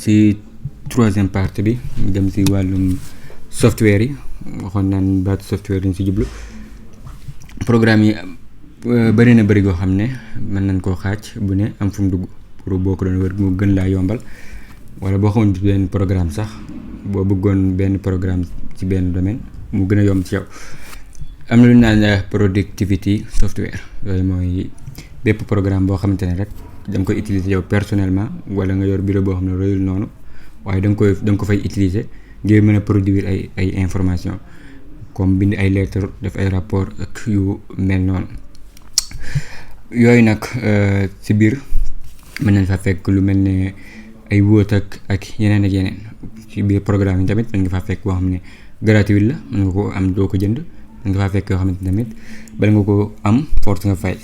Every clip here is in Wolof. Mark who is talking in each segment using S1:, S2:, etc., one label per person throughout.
S1: si troisième partie bi dem si wàllum software yi waxoon naan baatu software dañ si jublu programme yi bëri na bëri goo xam ne mën nañ koo xaaj bu ne am fu mu dugg pour boo ko doon wër mu gën laa yombal wala boo xamoon benn programme sax boo bëggoon benn programme ci benn domaine mu gën a yomb ci yow. am na lu ñu naan productivity software yooyu mooy bépp programme boo xamante ne rek da nga koy utiliser yow personnellement wala nga yor bureau boo xam ne royul noonu waaye da nga ko fay utiliser ngir mën a produire ay information comme bind ay lettres def ay rapport ak yu mel noonu. yooyu nag ci biir mën nañ fa fekk lu mel ne ay Word ak yeneen ak yeneen ci biir programme yi tamit mën nga faa fekk boo xam ne gratuit la mën nga ko am doo ko jënd mën nga faa fekk yoo xamante tamit bala nga ko am force nga fay.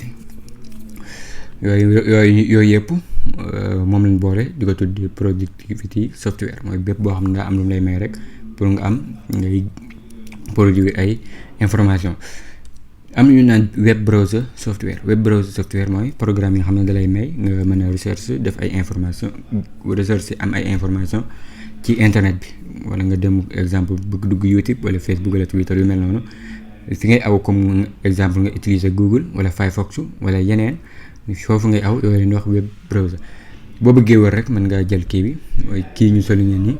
S1: yooyu yëpp moom lañ boole di ko tuddi productivity software mooy bépp boo xam ne daa am lu lay may rek pour nga am ngay produire ay information. am na ñu naan web browser software mooy programme yi nga xam ne da lay may nga mën a recherche def ay information recherche am ay information ci internet bi wala nga dem exemple bëgg dugg YouTube wala Facebook wala Twitter yu mel noonu fi ngay aw comme exemple nga utiliser Google wala Firefox wala yeneen foofu ngay aw yooyu leen wax web browser. boo bëggee wër rek mën ngaa jël kii bi mooy kii ñu souligné nii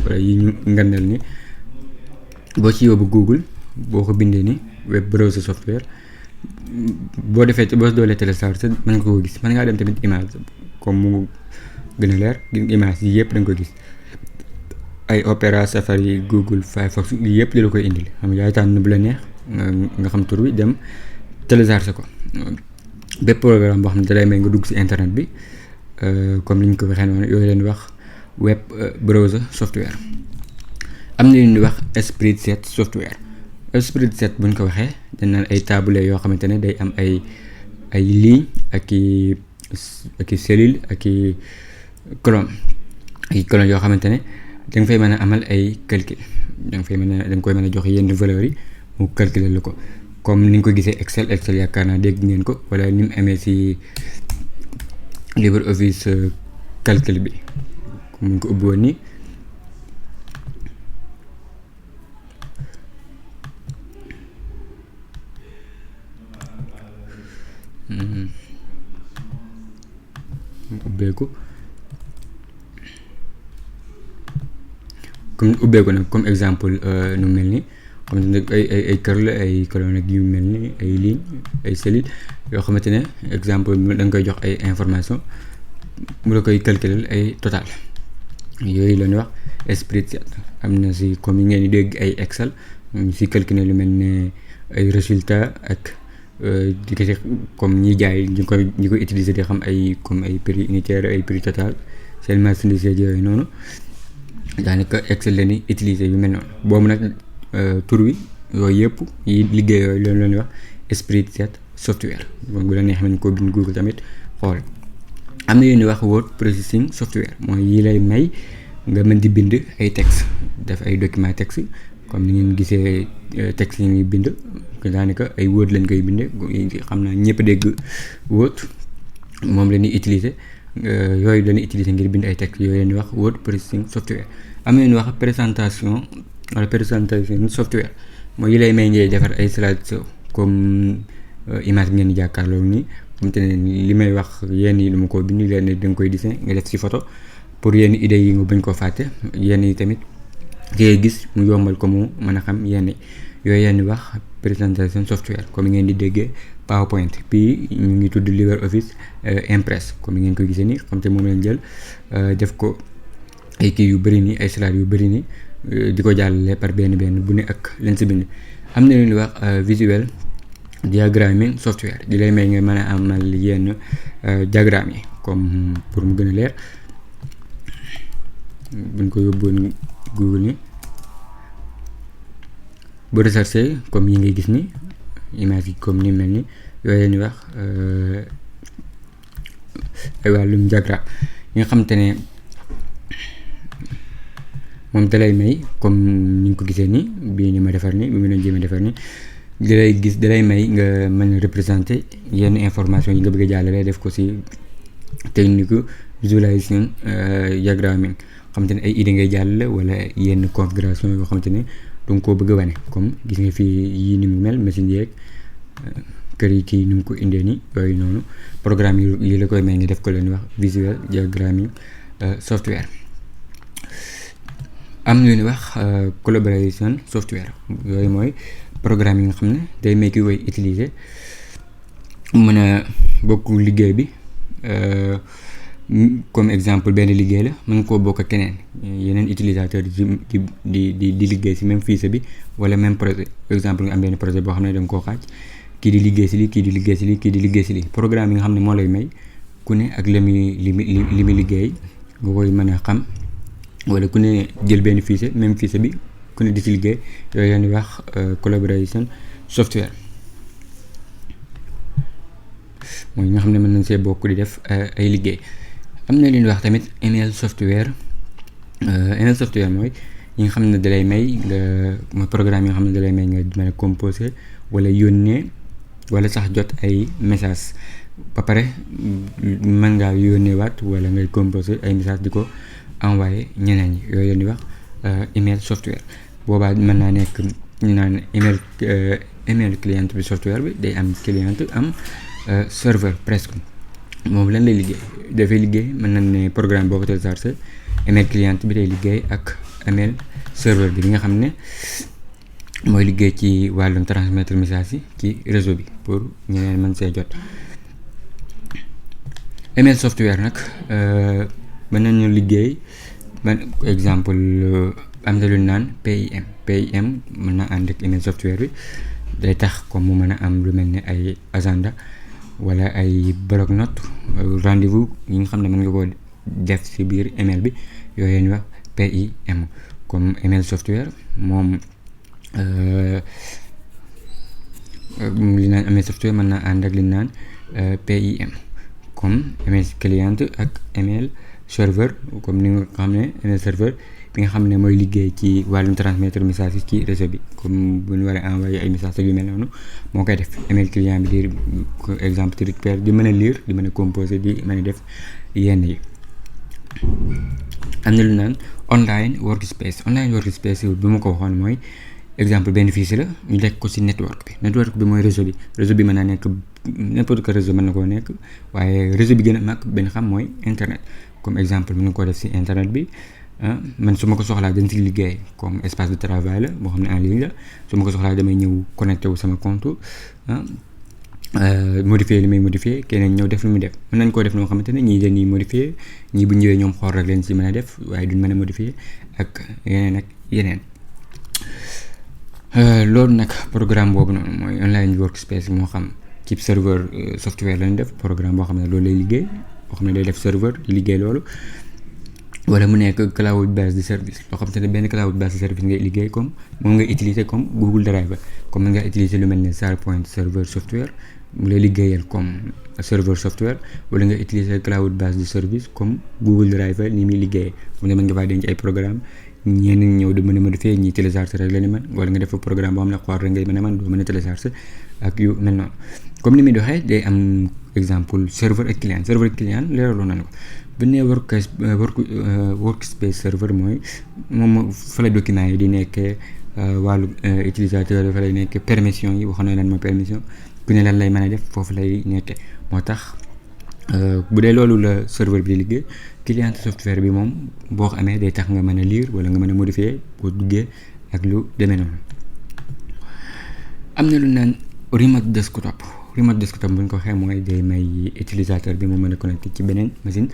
S1: wala yi ñu ngandal ni boo ci yóbbu Google boo ko bindee ni web browser software boo doolee télécharge mën nga ko gis. mën ngaa dem tamit image comme mu gën a leer image yi yëpp da nga ko gis ay Opera Safari Google Firefox yi yëpp di la koy indil xam nga yaay tànn bu la neex nga xam tur bi dem télécharge ko. bépp programme boo xam ne da lay may nga dugg ci internet bi comme ni ñu ko waxee noonu yooyu leen wax web browser software. am na lu ñuy wax spreadsheet software. spreadsheet buñ ko waxee dañ naan ay tabulet yoo xamante ne day am ay ligne ak i cellule ak i colonne yoo xamante ne da nga fay mën a amal ay calcul da nga koy mën a jox yenn valeurs yi mu calculer la ko comme ni nga ko gisee Excel yaakaar naa dégg ngeen ko wala ni mu amee ci LibreOffice calcul bi mu ngi ko ubbi woon nii. ubbeeku nag comme exemple nu mel ni xam ne ay kër la ay colonne yu mel ni ay ligne ay cellules yoo xamante ne exemple da nga koy jox ay information mu la koy calculer ay total yooyu la ñuy wax spreadsheet. am na si comme yi ngeen di dégg ay Excel si calculer lu mel ne ay résultats ak di ko comme ñi jaay ñi koy utiliser di xam ay comme ay prix unitaire ay prix total seen marchandise yooyu noonu daanaka Excel la ñuy utiliser yu mel noonu. boobu nag tur wi yooyu yëpp yi liggéey yooyu loolu la ñuy wax spreadsheet software. donc bu la neex nañ ko bind Google tamit xool. am na yu ñuy wax word processing software mooy yi lay may nga mën di bind ay texte def ay document texte comme ni ngeen gisee texte yi ñuy bind daanaka ay Word lañ koy bindee xam naa ñëpp dégg Word moom la ñuy utiliser yooyu la ñuy utiliser ngir bind ay texte yooyu la ñuy wax word processing software. am na ñuy wax présentation software mooy yi lay may ngay defar ay slideshow comme image bi ngeen di jàkkaarloo nii comme te ne li may wax yenn yi dama ko bind leen da nga koy dessin nga def ci photo pour yenn idées yi nga bañ koo fàtte yenn yi tamit ngay gis mu yombal ko mu mën a xam yenn yooyu yenn wax présentation software comme ngeen di déggee PowerPoint puis ñu ngi tudd LibreOffice Impress comme ngeen koy gisee nii xam te moom lañ jël def ko ay kii yu bëri nii ay slide yu bëri nii di ko jàllale par benn bu ne ak leen si bind. am na lu ñuy wax visual diagramming software di lay may nga mën a amal yenn diagramme yi comme pour mu gën a leer buñ ko yóbboon Google ni bu recherché comme yi ngay gis ni image yi comme ni mel ni yooyu la ñuy wax ay wàllum diagramme yi nga xamante ne moom dalay may comme ni nga ko gisee nii bii ni ma defar ni bi mu leen jéem a defar ni dalay may nga mën a représenter yenn information yi nga bëgg a jàllale def ko ci technique visualisation diagramming xamante ne ay idée ngay jàll wala yenn configuration yoo xamante ne danga koo bëgg a wane comme gis nga fii yii ni mu mel machine yeeg kër yi kii ni mu ko indee nii yooyu noonu programme yi la koy may nga def ko leen wax visual diagramming software. am lu ñuy wax collaboration software yooyu mooy programme yi nga xam ne day may ki koy utiliser mën a bokk liggéey bi comme exemple benn liggéey la mën nga koo bokk ak keneen yeneen utilisateur di liggéey ci même fichier bi wala même projet exemple nga am benn projet boo xam ne da nga koo xaaj kii di liggéey ci lii kii di liggéey ci lii kii di liggéey ci lii programme yi nga xam ne moo lay may ku ne ak li muy liggéey nga koy mën a xam wala ku ne jël benn fichier même fichier bi ku ne di ci liggéey yooyu leen di wax collaboration software mooy nga xam ne mën nañ see bokk di def ay liggéey. am na li ñuy wax tamit email software mooy yi nga xam ne dalay may mooy programme yi nga xam ne dalay may nga mën a composer wala yónnee wala sax jot ay message ba pare mën ngaa yónnee waat wala ngay composer ay message di ko envoyé ñeneen ñi yooyu leen di wax email software. boobaa mën naa nekk ñu naan email client bi software bi day am client am serveur presque moom lan lay liggéey dafay liggéey mën nañ ne programme boo ko téléchargé email client bi day liggéey ak email serveur bi nga xam ne mooy liggéey ci wàllum transmettre message yi ci réseau bi pour ñeneen mën see jot. email software nag mën nañu liggéey ban exemple am na lu naan PIM mën na ànd ak email software bi day tax comme mu mën a am lu mel ni ay agenda wala ay bloc-notes rendez-vous yi nga xam ne mën nga koo def ci biir email bi yooyu ñu wax PIM comme email software moom li naan email software mën naa ànd ak li naan PIM comme email client ak email serveur comme ni nga xam ne email serveur bi nga xam ne mooy liggéey ci wàllum transmettre message yi ci réseau bi comme bu ñu war a envoyer ay message ak yu mel noonu moo koy def email client bi di exemple di récupérer di mën a lire di mën a composer di mën a def yenn yi. am na lu naan online workspace bi ma ko waxoon mooy exemple benn fichier la ñu lekk ko ci network bi mooy réseau bi mën naa nekk n'importe quel réseau mën na koo nekk waaye réseau bi gën a mag benn xam mooy internet comme exemple mën nga koo def ci internet bi man su ma ko soxlaa dañ ci liggéey comme espace de travail la boo xam ne en ligne la su ma ko soxlaa damay ñëw connecté wu sama compte modifier li may modifier keneen ñëw def lu muy def mën nañ koo def loo xamante ne ñii dañuy modifier ñii bu ñëwee ñoom xool rek leen ci mën a def waaye duñ mën a modifier ak yeneen loolu nag programme boobu noonu mooy online workspace moo xam ci serveur software lañ def programme boo xam ne loolu lay liggéey boo xam ne day def serveur di liggéey loolu wala mu nekk cloud base de service loo xam te ne benn cloud base de service ngay liggéey comme moom ngay utiliser comme Google Drive comme mën nga utiliser lu mel ne SharePoint serveur software mu lay liggéeyal comme serveur software wala nga utiliser cloud base de service comme Google Drive ni muy liggéeyee mu ne mën nga faa denc ay programme ñenn ñëw di mën a modifier ñi télécharger rek la ni man wala nga def fa programme boo xam ne xool rek ngay mën a man doo mën a télécharger ak yu mel noonu comme ni muy doxee day am exemple serveur ak client leeraloo nañu ko bu nee workspace serveur mooy moom fa la document yi di nekkee wàllu utilisateur dafa lay nekk permission yi waxoon na lan ma permission ku ne lan lay mën a def foofu lay nekkee moo tax bu dee loolu la serveur bi di liggéey client software bi moom boo ko amee day tax nga mën a lire wala nga mën a modifier boo duggee ak lu demee noonu. am na lu naan remote desktop bu ñu ko waxee mooy day may utilisateur bi mu mën a connecté ci beneen machine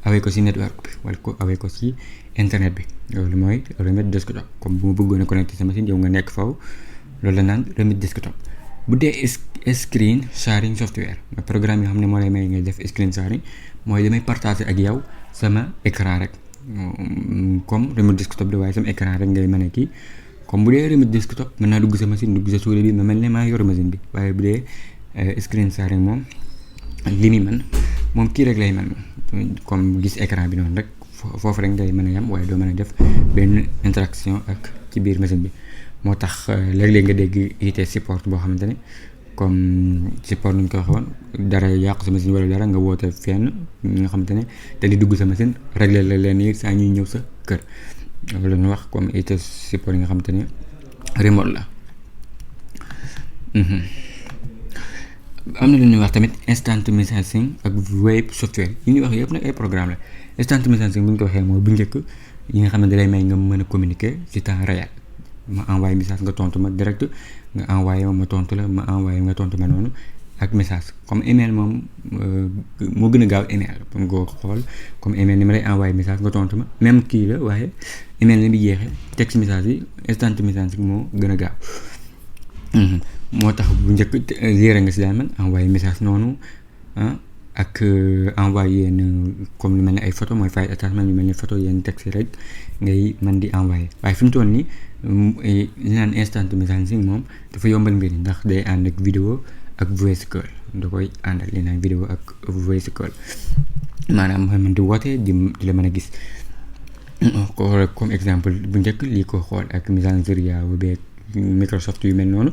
S1: awee ko ci network bi wala ko awee ko ci internet bi loolu mooy remote desktop comme bu ma bëggoon a connecté sa machine yow nga nekk faw loolu la naan remote desktop. bu dee screen sharing software mooy programme yoo xam ne moo lay may ngay def screen sharing mooy damay partager ak yow sama écran rek comme remote desktop de waaye sama écran rek ngay mën a kii comme bu dee remote desktop mën naa dugg sa machine dugg sa souris bi ma mel ne maa yor machine bi waaye bu dee screen sharing moom li muy man moom kii rek lay man comme gis écran bi noonu rek foofu rek ngay mën a yam waaye doo mën a def benn interaction ak ci biir machine bi moo tax léeg-léeg nga dégg IT support boo xamante ne comme support nuñ ko waxoon dara yàqu sa machine wala dara nga woote fenn ñi nga xamante ne te di dugg sa machine régler la leen yi saa ñuy ñëw sa kër loolu la ñu wax comme IT support yi nga xamante ne remote la. am na lu ñuy wax tamit instant messaging ak web software yi ñuy wax yëpp nag ay programme la. instant messaging bu ñu ko waxee mooy bu njëkk yi nga xam ne dalay may nga mën a communiquer ci temps réel ma envoyé message nga tontu ma direct nga envoyé ma tontu la ma envoyé nga tontu ma noonu ak message comme email moom moo gën a gaaw email pour nga xool comme email ni ma lay envoyé message nga tontu ma même kii la waaye email ni bi jeexee texte message yi instant messaging moo gën a gaaw. moo tax bu njëkk lire nga si daan man envoyé message noonu ak envoyé yenn comme lu mel ni ay photo mooy file attachment yu mel ni photo yenn texte rek ngay mën di envoyé waaye fi mu toll nii li naan instant messaging moom dafa yombal mbir yi ndax day ànd ak vidéo ak voice call da koy àndal li naan vidéo ak voice call maanaam mooy mën di woote di la mën a gis ko xool comme exemple bu njëkk lii ko xool ak Messageria beeg Microsoft yu mel noonu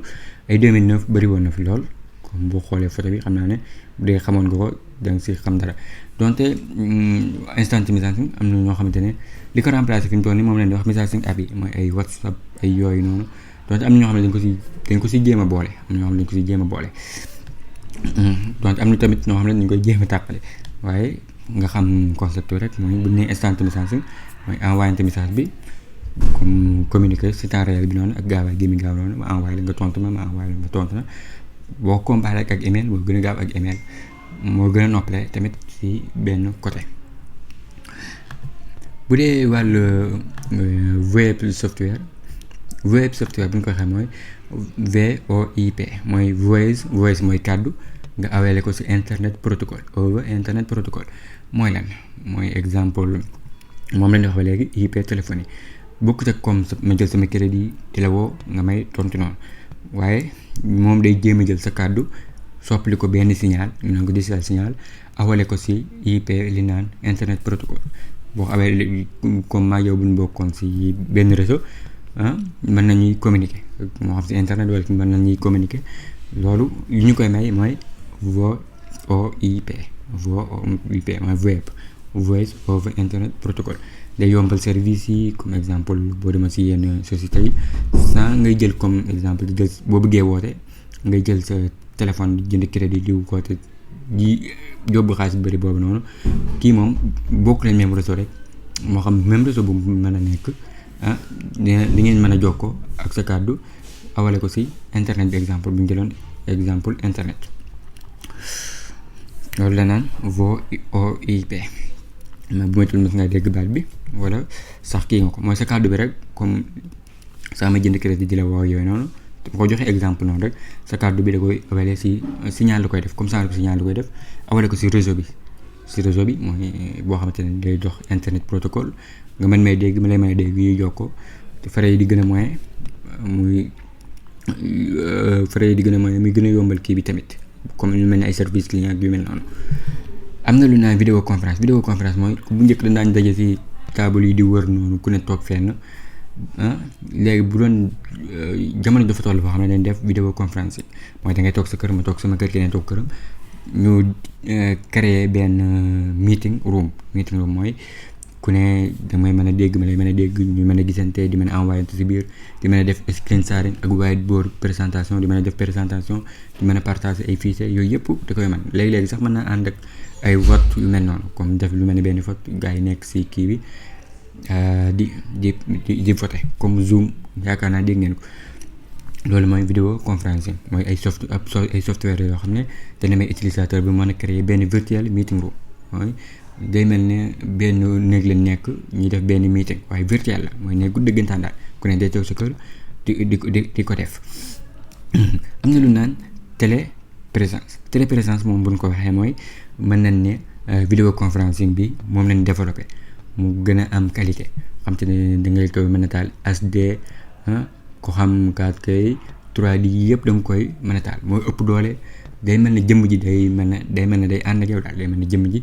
S1: ay 2009 bëri woon na fi lool comme boo xoolee photo bi xam naa ne bu dee xamoon nga ko da nga si xam dara donte instant messaging am na ñoo xamante ne li ko remplacé fi mu toll nii moom leen di wax messaging app yi mooy ay WhatsApp ay yooyu noonu donte am na ñoo xam ne dañ ko si jéem a boole am na ñoo xam ne dañ ko si jéem a boole donte am na tamit ñoo xam ne dañ koy jéem a tàppale waaye nga xam concept rek mooy bu ñu nee instant messaging mooy envoyé message bi comme communiquer ci temps réel bi noonu ak gaawaay gi mi gaaw noonu ma envoyé la nga tontu ma envoyé la nga tontu na boo comparé ak email moo gën a gaaw ak email moo gën a noppale tamit ci benn côté. bu dee wàllu web software bu ñu ko waxee mooy VoIP mooy voice mooy kàddu nga awele ko ci internet protocol over internet protocol mooy lan mooy exemple moom la ñu wax ba léegi IP téléphonie bokkut ak comme ma jël sama crédit di la woo nga may tontu noonu waaye moom day jéem a jël sa kàddu soppali ko benn signal ñu naan ko digital signal awale ko ci IP li naan internet protocol boo awee comme maa yow bu ñu bokkoon ci benn réseau mën nañuy communiquer moo xam ci internet wala mën nañuy communiquer loolu yu ñu koy may mooy VoIP mooy VoIP voice over internet protocol day yombal service yi comme exemple boo demee ci yenn société yi sans ngay jël comme exemple di jël boo bëggee woote ngay jël sa téléphone di jënd crédit di woote di yóbbu xaalis bu bëri boobu noonu kii moom bokk leen même réseau rek moo xam même réseau bu mën a nekk li ngeen mën a jokkoo ak sa kàddu awale ko ci internet bi exemple bu ñu jëloon exemple internet loolu la naan VoIP mais bu ma tudd mos nga dégg baat bi wala sax kii nga ko mooy sa kàddu bi rek comme saa ma jënd crédit di la woo yooyu noonu bu ko joxee exemple noonu rek sa kàddu bi da koy awale ci signal la koy def comme ça signal la koy def awale ko ci réseau bi mooy boo xamante ne day jox internet protocole nga mën may dégg ma lay may dégg yuy jokkoo te frais yi di gën a moyen muy muy gën a yombal kii bi tamit comme lu mel ne ay service client ak yu mel noonu. am na lu naan vidéoconférence mooy bu njëkk dañ daan daje ci table yi di wër noonu ku ne toog fenn léegi bu doon jamono dafa toll foo xam ne dañ def vidéoconférence yi mooy da ngay toog sa kër ma toog sama kër keneen toog këram ñu créer benn meeting room mooy ku ne damay mën a dégg ma lay mën a dégg ñu mën a gisante di mën a envoyé ci biir di mën a def screen sharing ak whiteboard présentation di mën a def présentation di mën a partager ay fichiers yooyu yëpp da koy mën léegi-léegi sax mën naa ànd ak ay vote yu mel noonu comme def lu mel ni benn vote gars yi nekk ci kii bi di voter comme Zoom yaakaar naa dégg ngeen ko loolu mooy vidéo conférencing mooy ay software yoo xam ne dana may utilisateur bi mën a créer benn virtual meeting room mooy day mel ne benn néeg la nekk ñuy def benn meeting waaye virtuel la mooy néegu dëggantaan daal ku ne day toog sa kër di ko def am na lu naan téléprésence moom bu ñu ko waxee mooy mën nañ ne vidéoconférencing bi moom lañ développé mu gën a am qualité xam te ne da ngay koy mën a taal HD ko xam 4K 3D yëpp da nga koy mën a taal mooy ëpp doole day mel ne jëmm ji day mel ne day ànd ak yow daal day mel ne jëmm ji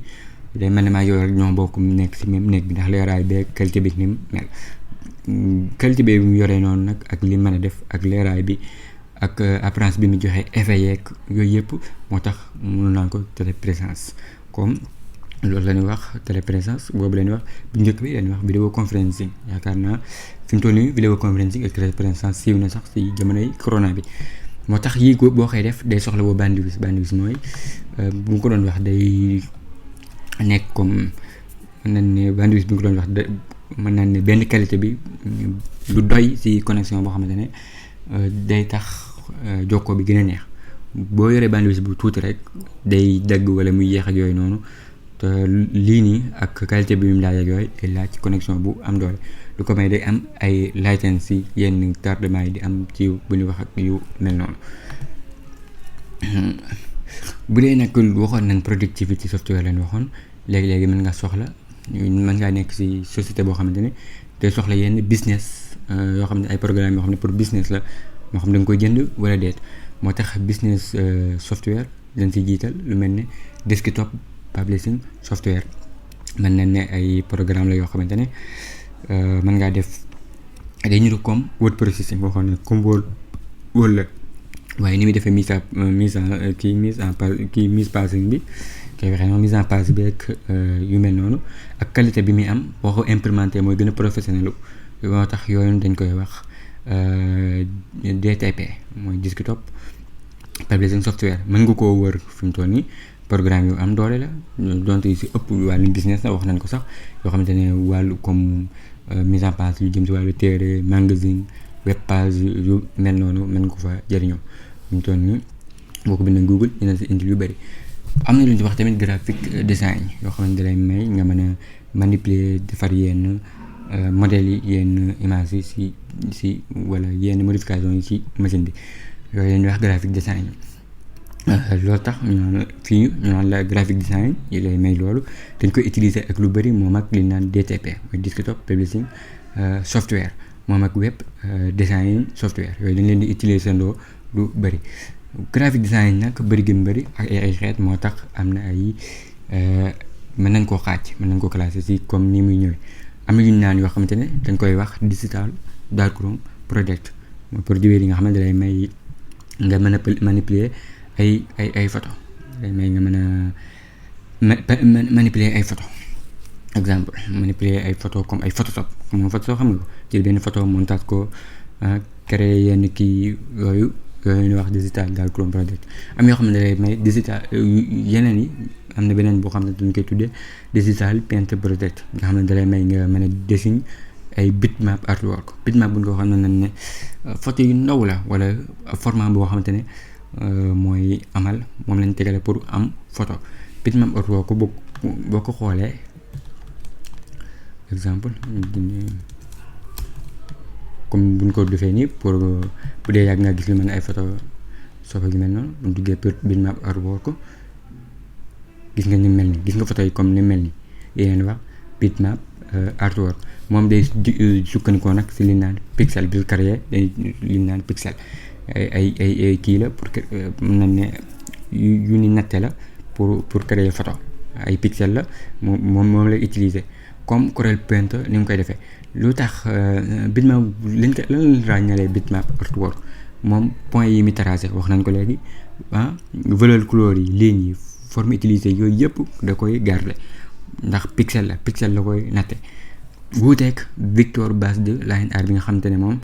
S1: day mel ne maa yow rek ñoo bokk nekk ci même néeg bi ndax leeraay beeg qualité bi ni mu mel qualité bi mu yoree noonu nag ak li mën a def ak leeraay bi ak apparence bi mu joxe effet yeeg yooyu yëpp moo tax mënu naan ko téléprésence. comme loolu la ñuy wax téléprésence boobu la ñuy wax bu njëkk bi la ñuy wax vidéo conferencing. yaakaar naa fi mu toll nii vidéo conferencing ak téléprésence siiw na sax ci jamonoy corona bi. moo tax yii ko boo koy def day soxla woo bandwidth mooy bu nga ko doon wax day nekk comme mën nañ ne bandwidth bi nga ko doon wax mën nañ ne benn qualité bi lu doy ci connexion boo xamante ne day tax jokkoo bi gën a neex. boo yoree bandwidth bu tuuti rek day dagg wala muy yéex ak yooyu noonu te lii nii ak qualité bi mu laaj ak yooyu day laaj connexion bu am doole. lu ko may day am ay latency yenn tardement yi di am ci bu ñu wax ak yu mel noonu. bu dee nag waxoon nañ productivity software lañ waxoon léegi-léegi mën nga soxla mën ngaa nekk ci société boo xamante ne day soxla yenn business yoo xam ne ay programme yoo xam ne pour business la moo xam ne da nga koy jënd wala deet. moo tax business software dañ ci jiital lu mel ne desktop publishing software. mën nañ ne ay programme la yoo xamante ne mën ngaa def day ñu comme word processing boo xam ne comme word la waaye ni muy defee mise en passing bi koy waxee noonu mise en page bi ak yu mel noonu ak qualité bi muy am boo ko implémenté mooy gën a professionnel moo tax yooyu dañ koy wax DTP mooy desktop publishing software. mën nga koo wër fi mu toll nii programme yu am doole la donte yu si ëpp wàllu business la wax nañ ko sax yoo xamante ne wàllu comme mise en place yu jëm si wàllu téere magazine web page yu mel noonu mën nga ko fa jëriñoo. fi mu toll nii boo ko bindee Google dina si indi yu bëri. am na lu ñu ci wax tamit graphic design yoo xamante ne lay may nga mën a manipuler defar yenn modèles yi yenn images yi si wala yenn modification yi ci machine bi yooyu la ñuy wax graphic design. loolu tax ñu naan la graphic design yi lay may loolu dañ koy utiliser ak lu bëri moom ak li naan DTP mooy desktop publishing software moom ak web design software yooyu dañ leen di utiliser ndoo lu bëri. graphic design nag bëri gi mu bëri ak ay xeet moo tax am na ay mën nañ koo xaaj mën nañ ko classer ci comme ni muy ñëwee. am na yu ñu naan yoo xamante ne dañ koy wax digital darkroom project mooy produit yi nga xamante ne day may nga mën a manipuler ay photo day may nga mën a manipuler ay photo. exemple manipuler ay photo comme ay Photoshop moom Photoshop xam nga ko jël benn photo montage ko créer yenn kii yooyu ñu wax digital darkroom project. am yoo xam ne day may digital yeneen yi am na beneen boo xam ne dañ koy tuddee digital paint project nga xam ne dalay may nga mën a dessiner ay bitmap artwork. bitmap bu ñu ko xam ne nañ ne photo yu ndaw la wala format boo xamante ne mooy amal moom lañ tegale pour am photo. bitmap artwork ko boo ko xoolee exemple comme buñ ko defee nii pour bu dee yàgg nga gis lu mel ne ay photo sofa gi mel noonu buñ duggee pour bitmap artwork ko gis nga ni mel ni gis nga photo yi comme ni mel ni yeneen wax bitmap artwork moom day sukkandikoo nag si li naan pixel bi créé day li naan pixel ay kii la pour que mën nañ ne yu ni natte la pour créer photo ay pixel la moom lay utiliser comme Corel Paint ni mu koy defee. lu tax bitmap lan ràññalee bitmap artwork moom point yi mi tracé wax nañ ko léegi valeur couleur yi lignes yi forme utilisée yooyu yëpp da koy garder ndax pixel la koy natte. wuuteeg Vector Based Line Art bi nga xamante ne moom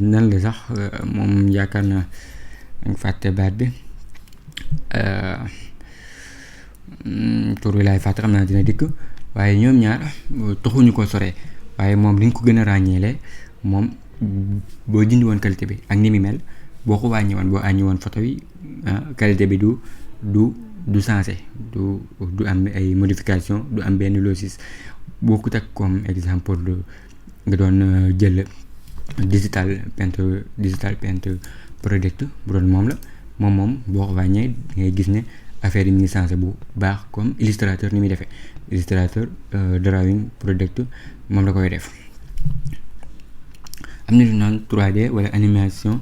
S1: nan la sax moom yaakaar naa nga fàtte baat bi tur wi laay fàtte xam naa dina dikk waaye ñoom ñaar taxuñu ko sore waaye moom li nga ko gën a ràññeele moom boo dindi woon qualité bi ak ni mi mel boo ko wàññi woon photo yi qualité bi du changé du am ay modification du am benn losis. boo ko teg comme exemple nga doon jël digital paint project bu doon moom la moom boo ko wàññee ngay gis ne affaire yi mi ngi changé bu baax comme Illustrator ni muy defee Illustrator drawing project moom la koy def. am na lu naan 3D wala animation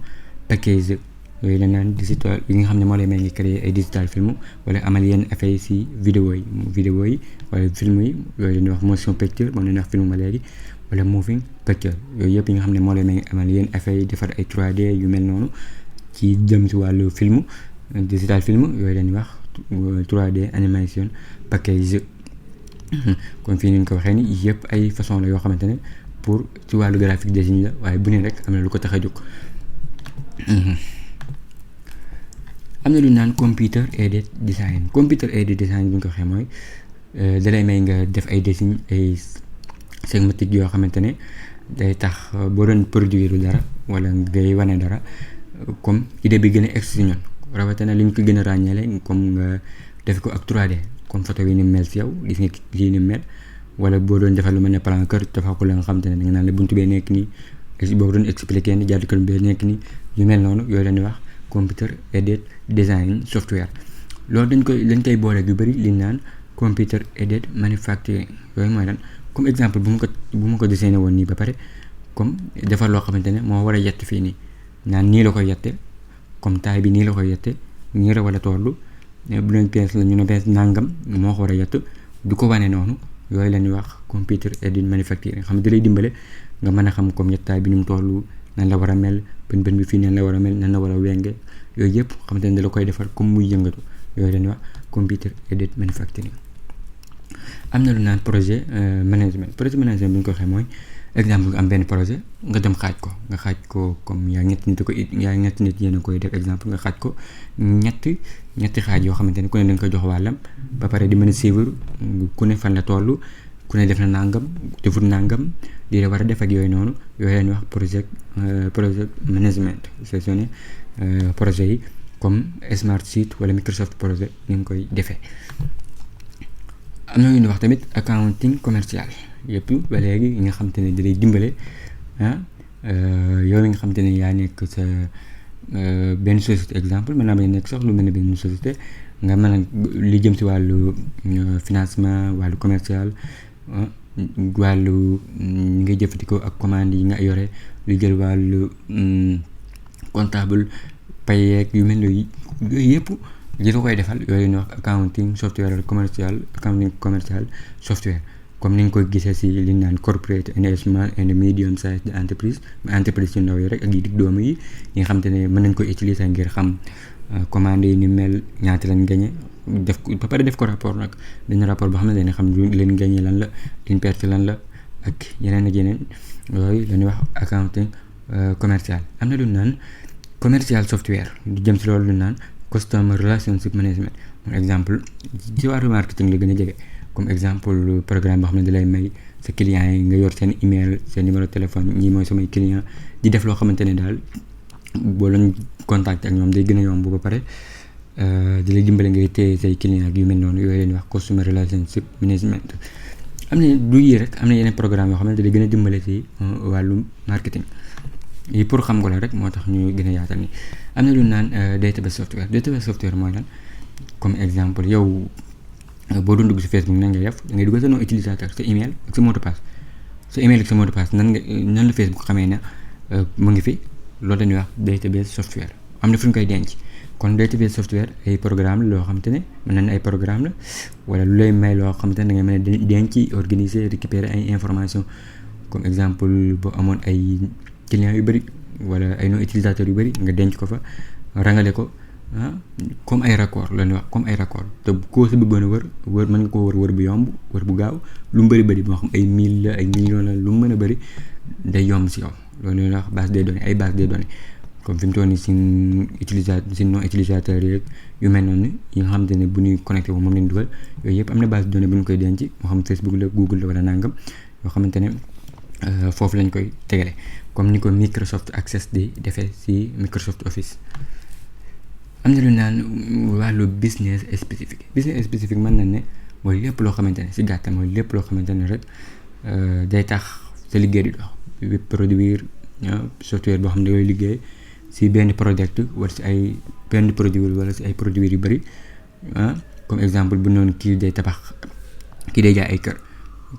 S1: package yooyu la naan digital yi nga xam ne moo lay may ngi créer ay digital film wala amal yenn affaire yi si vidéo yi wala film yi yooyu la ñuy wax motion picture moom la ñuy wax film ba léegi wala moving picture yooyu yëpp yi nga xam ne moo leen may amal yéen effet yi defar ay 3D yu mel noonu ci jëm ci wàllu film digital film yooyu leen wax 3D animation package. kon fii ni ko waxee ni yëpp ay façon la yoo xamante ne pour ci wàllu graphique design la waaye bu ne rek am na lu ko tax a jóg. am na lu naan computer aided design bu ñu ko waxee mooy dalay may nga def ay dessin ay schématique yoo xamante ne day tax boo doon produire dara wala ngay wane dara comme idée bi gën a egg si ñun rawatina li ñu ko gën a ràññeele comme nga def ko ak 3D comme photo yi ni mel si yow gis nga lii ni mel wala boo doon defal lu mel ne plan kër defal ko la nga xamante ne da nga naan la buntu bee nekk nii boo doon expliquer ni jàddu kër bee nekk nii yu mel noonu yooyu leen di wax computer aided design software. loolu dañ koy boole yu bëri li ñu naan computer aided manufacturing yooyu mooy lan comme exemple bu ma ko dessiné woon nii ba pare comme defar loo xamante ne moo war a yett fii nii naan nii la koy yette comme taille bi nii la koy yette nii la wala tollu bu leen pièce la ñu ne pièce nangam moo ko war a yett du ko wane noonu yooyu la ñuy wax computer aided manufacturing xam ne da lay dimbale nga mën a xam comme yettaay bi ni mu tollu nan la war a mel bën bi fii nan la war a mel nan la war a wenge yooyu yëpp xamante ne da la koy defar comme muy yëngatu yooyu la ñuy wax computer aided manufacturing. am na lu naan projet management bi ñu ko waxee mooy exemple nga am benn projet nga dem xaaj ko comme yaa ñetti nit yéen a koy def exemple nga xaaj ko ñetti xaaj yoo xamante ne ku ne da nga koy jox wàllam ba pare di mën a suivre ku ne fan la toll ku ne def na nangam defut nangam lii la war a def ak yooyu noonu yooyu la ñuy wax projet management gestionné projet yi comme Smart Sheet wala Microsoft projet ni nga koy defee. am na lu ñuy wax tamit accounting commercial yëpp ba léegi yi nga xamante ne dalay dimbale yow mi nga xamante ne yaa nekk sa benn société exemple mën naa bañ nekk sax lu mel ne benn société nga mën a li jëm si wàllu financement wàllu commercial wàllu ñi ngay jëfandikoo ak commande yi nga yore lu jël wàllu comptable payeek yu mel ne yooyu yëpp li la koy defal yooyu ñu wax accounting commercial software comme ni nga koy gisee si li ñu naan corporate and small and medium sized entreprise yu ndaw yi rek ak yi dig doomu yi nga xam te ne mën nañ koy utiliser ngir xam commande yi ni mel ñaata lañ gagné def ko ba pare def ko rapport nag dañu rapport boo xam ne dañu xam leen gagné lan la liñ perte lan la ak yeneen ak yeneen yooyu la ñuy wax accounting commercial. am na lu naan commercial software di jëm si loolu lu naan customer relationship management par exemple ci wàllu marketing la gën a jege comme exemple programme boo xam ne da lay may sa clients yi nga yor seen email seen numéro téléphone ñii mooy samay client di def loo xamante ne daal boo leen contacter ak ñoom day gën a yomb ba pare di lay dimbale ngay téye say client ak yu mel noonu yooyu leen wax customer relationship management. am na du yi rek am na yeneen programme yoo xam ne da lay gën a dimbale ci wàllu marketing yi pour xam ko la rek moo tax ñu gën a yaatal ni am na lu naan database software mooy lan comme exemple yow boo doon dugg si Facebook nan ngay def da ngay dugg sa nom utilisateur sa email ak sa mot de passe nan la Facebook xamee ne mu ngi fi loolu dañuy wax database software am na fu ñu koy denc kon database software ay programme la loo xam te ne mën nañ ay programme la wala lu lay may loo xam te ne da ngay mën a denc organiser récupérer ay information comme exemple boo amoon ay clients yu bëri wala ay non utilisateurs yu bëri nga denc ko fa rangale ko comme ay raccord la ñuy wax comme ay raccord te koo sa bëggoon a wër mën nga koo wër bu yomb wër bu gaaw lu mu bëri moo xam ay 1000 la ay millions la lu mu mën a bëri day yomb si yow loolu la ñuy wax base des données ay base des données comme fi mu toll nii si non utilisateur yeeg yu mel noonu yi nga xamante ne bu ñuy connecté wu moom lañ dugal yooyu yëpp am na base de données bu ñu koy denc moo xam Facebook la Google la wala nangam yoo xamante ne foofu lañ koy tegale comme ni ko Microsoft Access di defee si Microsoft Office. am na lu naan wàllu business spécifique mën na ne mooy lépp loo xamante ne si gàttal mooy lépp loo xamante ne rek day tax sa liggéey di dox produire software boo xam ne dangay liggéey si benn project wala si ay benn produit wala si ay produits yu bëri comme exemple bu noonu kii day jaay ay kër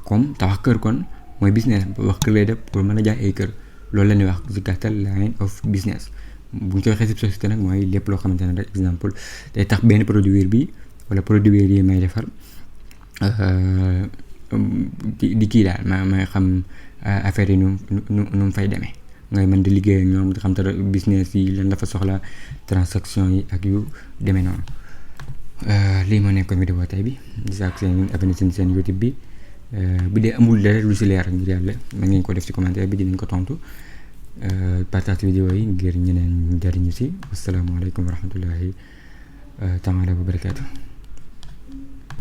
S1: comme tabax kër kon mooy business wax kër lay def pour mën a jaay ay kër loolu la ñuy wax si gàttal line of business. bu ñu koy waxee si société nag mooy lépp loo xamante ne rek exemple day tax benn produit bi wala produit yi may defar di kii daal ma xam affaire yi nu mu fay demee ngay mën di liggéey ak ñoom di xam te business yi lan dafa soxla transaction yi ak yu demee noonu. lii moo nekkoon vidéo tey bi di saak seen abonné seen YouTube bi bu dee amul dara lu si leer ngir yàlla mën ngeen ko def ci commentaire bi dinañ ko tontu partage vidéo yi ngir ñeneen jariñu si. Asalaamaaleykum wa rahmatullahi taala wa barakaatu.